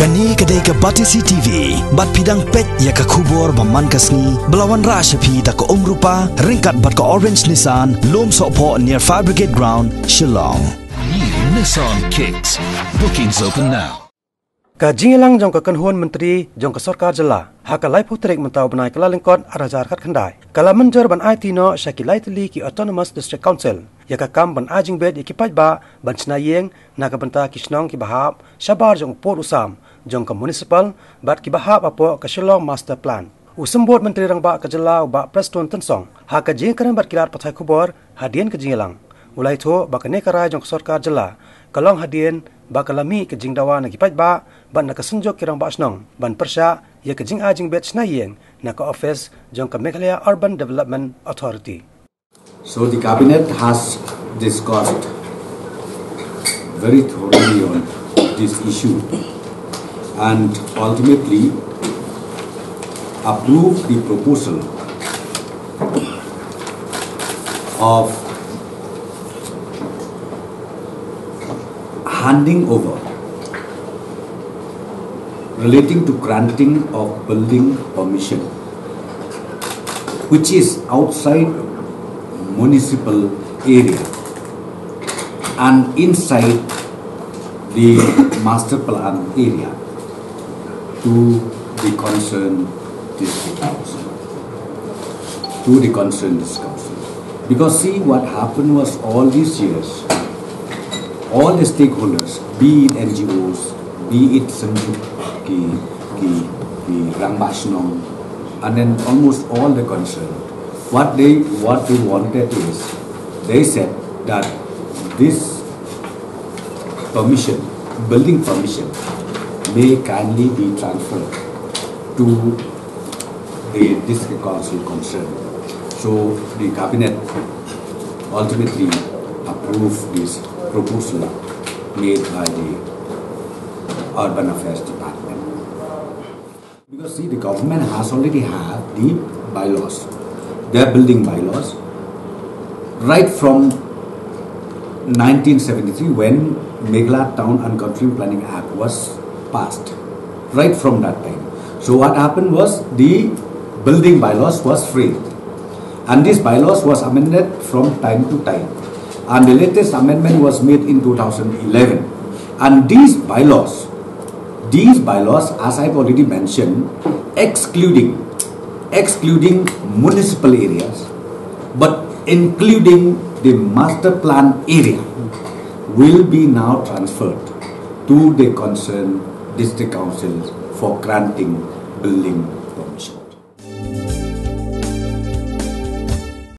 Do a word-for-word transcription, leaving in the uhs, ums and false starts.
Kane ka dei ka Batesi T V, bad phi dang peit ïa ka khubor ba man ka sngi, ba la wanrah sha phi da ka Umrupa, ryngkat bad ka Orange Nissan, Lumsohphoh near Fire Brigade Ground, Shillong. New Nissan Kicks. Bookings open now. Ka jingïalang jong ka kynhun myntri jong ka sorkar jylla ha ka laiphew tarik mynta u bnai Kyllalyngkot ar hajar khatkhyndai ka la mynjur ban aiti noh sha ki lai tylli ki Autonomous District Council ïa ka kam ban ai jingbit ïa ki paidbah ban shna ïing na ka bynta ki shnong kiba hap shabar jong u pud u sam jong ka municipal bad kiba hap hapoh ka Shillong Master Plan. U Symbud Myntri Rangbah ka jylla u Bah Prestone Tynsong ha ka jingkren bad ki lad pathai khubor hadien ka jingïalang u la ïathuh ba kane ka rai jong ka sorkar jylla ka long hadien ba ka la mih ka jingdawa na ki paidbah bad na ka synjuk ki rangbah shnong ban pyrshah ïa ka jingai jingbit shna ïing na ka ophis jong ka Meghalaya Urban Development Authority. So the cabinet has discussed very thoroughly on this issue and ultimately approved the proposal of handing over relating to granting of building permission, which is outside municipal area and inside the master plan area, to the concerned district council, to the concerned district council. Because see, what happened was, all these years, all the stakeholders, be it N G Os, be it Sanjuk ki, ki, ki Rangbah Shnong, and then almost all the concerned, what they, what they wanted is, they said that this permission, building permission, may kindly be transferred to the district council concerned. So the cabinet ultimately approved this proposal made by the Urban Affairs Department. Because see, the government has already had the bylaws, their building bylaws, right from nineteen seventy-three, when Meghalaya Town and Country Planning Act was passed, right from that time. So what happened was, the building bylaws was framed, and this bylaws was amended from time to time, and the latest amendment was made in two thousand eleven. And these bylaws, these bylaws, as I've already mentioned, excluding, excluding municipal areas, but including the master plan area, will be now transferred to the concerned district councils for granting building permission.